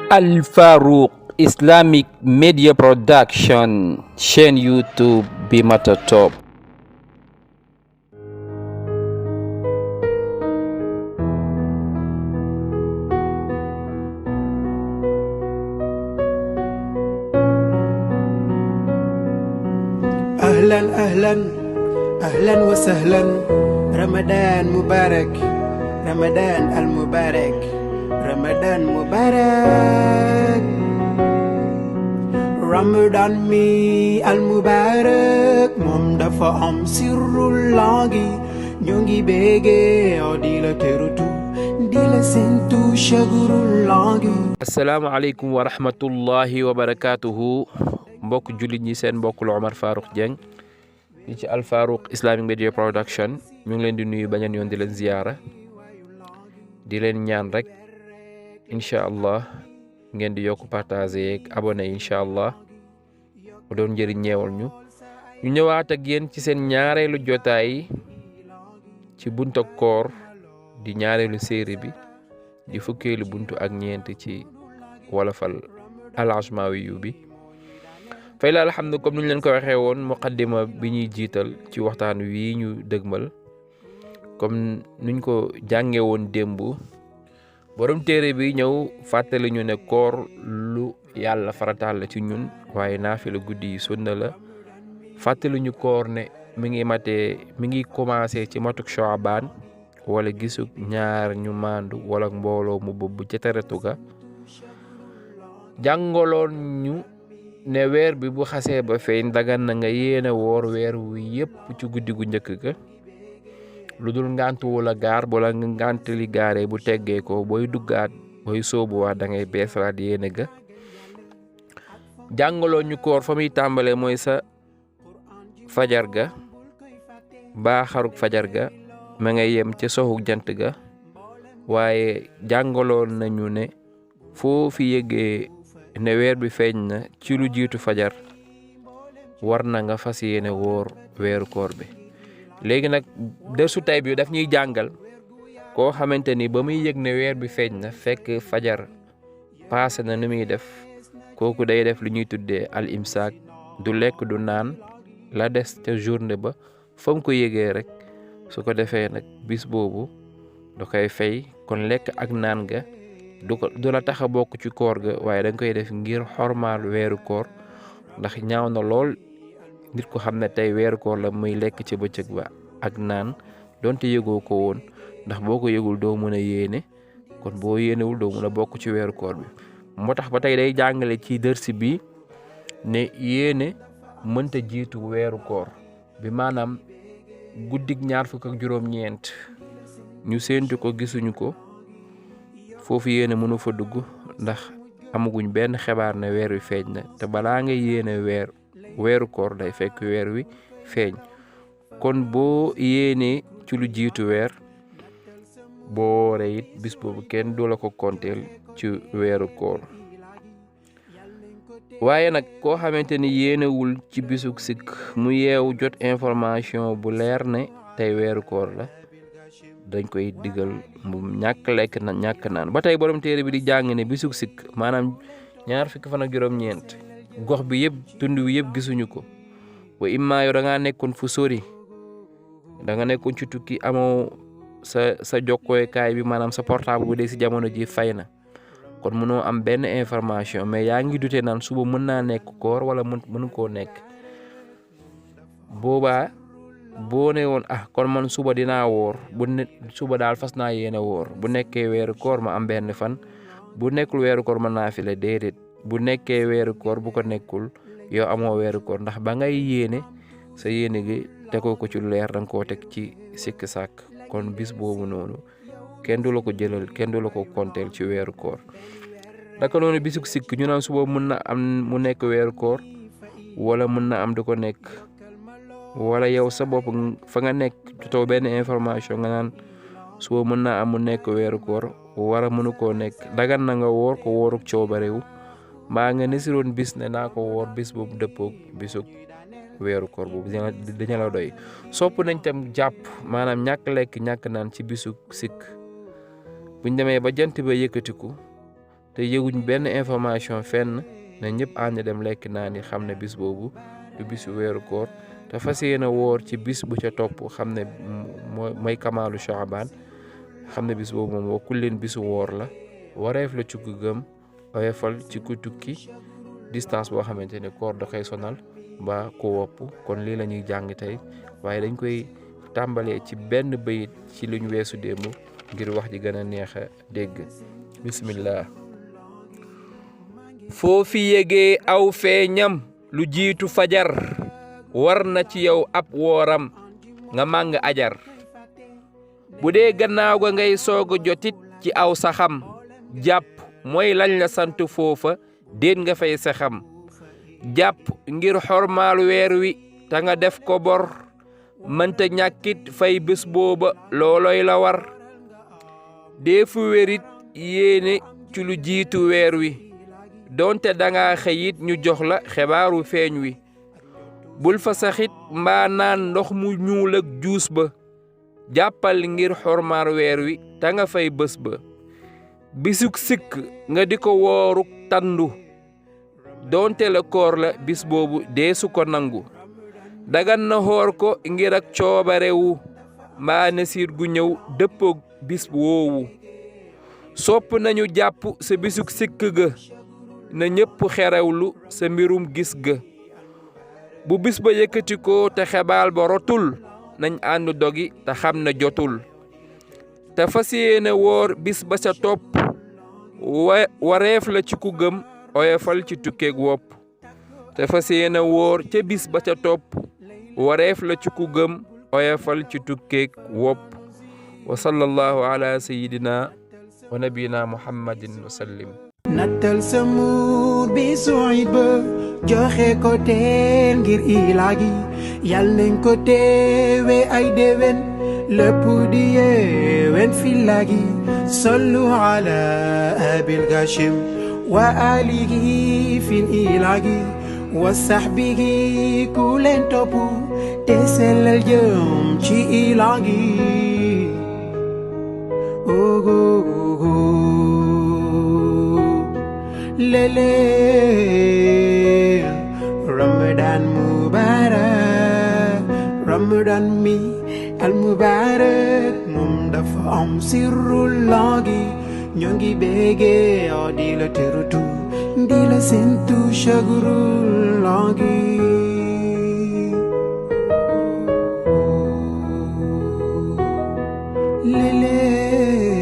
Al Farouk Islamic Media Production, chaîne YouTube bi mata top. أهلا أهلا أهلا وسهلا رمضان مبارك رمضان المبارك رمضان مبارك رمضان mi المبارك moom dafa am sirrullah gi ñu ngi bége di la terutu di la sentu shagurullah gi. asalaamaaleykum wa rahmatullahi wa barakatuhu. mbokk jullit ñi seen mbokk la Omar Farouk Dieng ñi ci Al Farouk Islamic Media Production ñu ngi leen di nuyu beneen yoon di leen ziyaara di leen ñaan rek incha allah ngeen di yokk partager yeeg abonné incha allah mu doon njëriñ ñeewal ñu ñëwaat ak yéen ci seen ñaareelu jotaay ci buntu koor di ñaareelu série bi di fukkeelu buntu ak ñeent ci wolofal Al Ajmawiyu bi fay la alhamdu comme nuñ leen ko waxee woon muqaddima bi ñuy jiital ci waxtaan wi ñu dëgmal comme nuñ ko jànge woon démb borom téere bi ñëw fàttali ñu ne koor lu yàlla farataal la ci ñun waaye naafila guddi yi sunna la fàttali ñu koor ne mi ngi commencé ci matuk Shaaban wala gisug ñaar ñu maandu wala mbooloo mu bëbb ca teretu ga jàngaloon ñu ne weer bi bu xasee ba feeñ dagan na nga yéene woor weer wi yépp ci guddi gu njëkk ga lu dul ngàntu wala gaar wala nga ngànt li gaaree bu teggee ko booy duggaat booy sóobuwaat da ngay beesalaat yéene ga jàngaloon ñu koor fa muy tàmbalee mooy sa fajar ga baa xaruk fajar ga ma ngay yem ca soxuk jant ga waaye jàngaloon nañu ne foo fi yëgee ne weer bi feeñ na ci lu jiitu fajar war na nga fas yéene woor weeru koor bi léegi nag dërsu tay bi daf ñuy jàngal koo xamante ni ba muy yëg ne weer bi feeñ na fekk fajar paase na nu muy def kooku day def lu ñuy tuddee al imsaak du lekk du naan la des ca journée ba fa mu ko yëgee rek su ko defee nag bis boobu da koy fay kon lekk ak naan ga du la tax a bokk ci koor ga waaye da nga koy def ngir xormaal weeru koor ndax ñaaw na lool nit ko xam ne tey weeru koor la muy lekk ci bëccëg ba ak naan donte yëgoo ko woon ndax boo ko yëgul doo mën a yéene kon boo yéenewul doo mën a bokk ci weeru koor bi moo tax ba tey day jàngale ci dërsi bi ne yéene mënta jiitu weeru koor bi maanaam guddig ñaar fukk ak juróom-ñeent ñu séentu ko gisuñu ko foofu yéene mënu fa dugg ndax amaguñ benn xibaar ne weer wi feeñ na te balaa nga yéene weeru koor day fekk weer wi feeñ kon boo yéenee ci lu jiitu weer boo wooree it bis boobu kenn du la ko konteel ci weeru koor waaye nag koo xamante ni yéenewul ci bisug sikk mu yeewu jot information bu leer ne tey weeru koor la dañ koy digal mu ñàkk lekk na ñàkk naan ba tey borom téere bi di jàng ne bisug sikk maanaam ñaar fukki fan ak juróom-ñeent gox bi yëpp tund wi yëpp gisuñu ko wa imma yow da ngaa nekkoon fu sori da nga nekkoon ci tukki amoo sa jokkookaay bi maanaam sa portable bu dee si jamono ji fay na kon mënoo am benn information mais yaa ngi dute naan suba mën naa nekk koor wala mënu koo nekk boobaa boo ne woon kon man suba dinaa woor suba daal fas naa yéene woor bu nekkee weeru koor ma am benn fan bu nekkul weeru koor ma naafila déedéet bu nekkee weeru koor bu ko nekkul yow amoo weeru koor ndax ba ngay yéene sa yéene gi tegoo ko ci lu leer danga koo teg ci sikk sàkk kon bis boobu noonu kenn du la ko jëlal kenn du la ko konteel ci weeru koor naka noonu bisuk sikk ñu naan suba mën na am mu nekk weeru koor wala mën na am du ko nekk wala yow sa bopp fa nga nekk jotoo benn information nga naan suba mën naa am mu nekk weeru koor wara mënu koo nekk dagan na nga woor ko wooruk coobarewu mbaa nga nesiroon bis ne naa ko woor bis boobu dëppoog bisug weeru koor boobu dañu la doy sopp nañ tam jàpp maanaam ñàkk lekk ñàkk naan ci bisug sikk buñ demee ba jant ba yëkkatiku te yëguñ benn information fenn na ñëpp ànd dem lekk naa ni xam ne bis boobu du bisu weeru koor te fas yéene woor ci bis bu ca topp xam ne mooy kamaalu Shaaban xam ne bis boobu moom wa kullin bisu woor la wareef la ci ku gëm oyofal ci ku tukki distance boo xamante ne koor da koy sonal ba ku wopp kon lii la ñuy jàng tey waaye dañ koy tàmbalee ci benn bayit ci luñ weesu démb ngir wax ji gën a neex a dégg bismillah foo fi yégee aw feeñam lu jiitu fajar war na ci yow ab wooram nga màng ajar bu dee gannaaw ga ngay soog a jotit ci aw saxam jàpp mooy lañ la sant foofa déet nga fay saxam jàpp ngir xormaal weer wi te nga def ko bor mënta ñàkkit fay bés booba looloy la war deefu wérit yéene ci lu jiitu weer wi donte danga xëyit ñu jox la xebaaru feeñ wi bul fa saxit mbaa naan ndox mu ñuul ak juus ba jàppal ngir xormaal weer wi te nga fay bés ba bisuk sikk nga di ko wooruk tandu donte la koor la bis boobu deesu ko nangu dagan na xoor ko ngir ak coobarewu mbaa nasiir gu ñëw dëppook bis woowu sopp nañu jàpp sa bisuk sikk ga na ñépp xerewlu sa mbirum gis ga bu bis ba yëkkati ko te xebaal ba rotul nañ ànd dogi te xam na jotul te fas yéene woor bis ba ca topp wareef la ci ku gëm oyofal ci tukkeeg wopp te fas yéene woor ca bis ba ca topp wareef la ci ku gëm oyofal ci tukkeeg wopp wa sallallahu ala sayyidina wa nabiyina muhammadin wa sallim nattal sa muur bi suit ba joxe ko teel ngir ilaagi yal nañ ko teewe ay déwén lépp di yewen fillaagi sallu ala abil gashim wa alihi fil ilaagi wa sahbihi ku leen topp te sellal jëm ci ilaagi lele Ramadan Mubarak Ramadan mi al Mubarak moom dafa am sirrul laagi ñoo ngi bége di la terutu di la sentu shagrul laagi lele